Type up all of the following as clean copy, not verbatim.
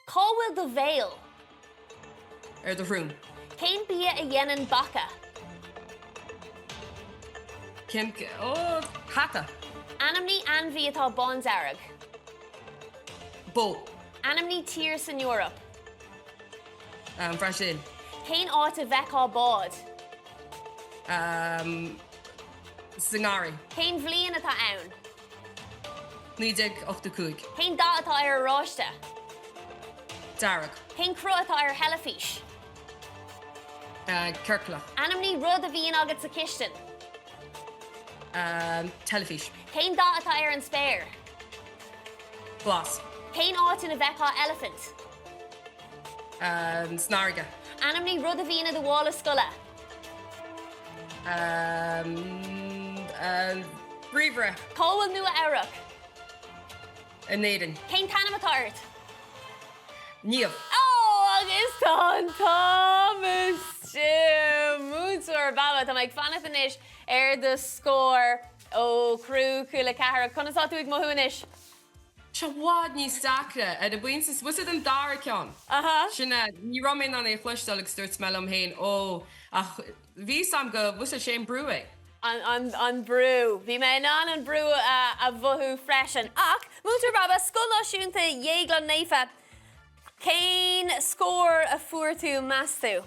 Cá bhfuil do bhéal? Ar do shrón. Cén bia a dhéanann beacha? Cén, ó, hata. Ainmnigh ainmhí atá bándearg. Bó. Ainmnigh tír san Eoraip. An Bhrasaíl. Cén áit a bhfeicfeá bád? Sa ngarraí. Cén bhliain atá ann? 1985. Cén dath atá ar oráiste? Dearg. Cén cruth atá ar theilifís? Ciorclach. Ainmnigh rud a bhíonn agat sa chistin. Teilifís. Cén dath atá ar an spéir? Glas. Cén áit ina bhfeicfeá eilifint? San fharraige. Ainmnigh rud a bhíonn i do mhála scoile. Ríomhaire. Cá bhfuil Nua Eabhrac? In Éirinn. Cén t-ainm atá ort? Niamh. Ó, agus tá an t-am istigh! Múinteoir Baba, tá mé ag fanacht anois ar do scór ó chriú Cúla 4. Conas tá tú ag mothú anois? Tá i bhfad níos deacra ar an bpointe, bhfuil a fhios agat an dara ceann. Sin é, ní raibh mé in ann é a chloisteáil agus dúirt mé liom féin, ó, ach bhí fhios a'm go, bhfuil a fhios agat, sé an brú é. An, an brú. Bhí mé in ann an brú a mhothú freisin. Ach, Múinteoir Baba, Scoil Náisiúnta Dhéagláin Naofa, cén scór a fuair tú, meas tú?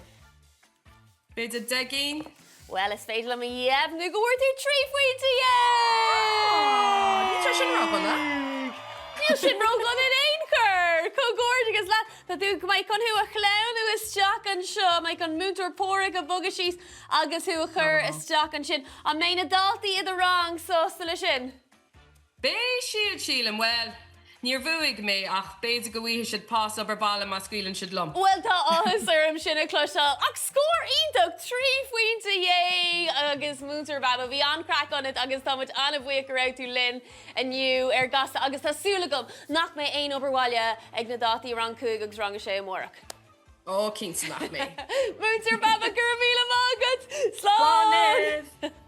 B'fhéidir 10 gcinn? Bhuel, is féidir liom a dheimhniú go bhfuair tú 13 phointe! Níl sé sin ródhona. Níl sin ródhona in aon chor! Comhghairdeas leat! Tá tú, mé chun thú a shleamhnú isteach anseo, mé chun Múinteoir Pádraig a bhogadh síos agus thú a chur isteach ansin. An mbeidh na daltaí i do rang sásta leis sin? Beidh siad, sílim. Bhuel, níor bhuaigh mé ach b'fhéidir go bhfaighidh siad pas obair baile má scaoileann siad liom. Bhuel, tá áthas orm sin a chloisteáil. Ach scór iontach, 13 phointe agus Múinteoir Baba, bhí an-chraic ionat agus tá muid an-bhuíoch go raibh tú linn inniu ar Gasta agus tá súil agam nach mbeidh aon obair bhaile ag na daltaí i rang 5 agus rang 6 amárach. Ó, cinnte nach mbeidh. Múinteoir Baba, go raibh míle maith agat! Slán! Slán libh!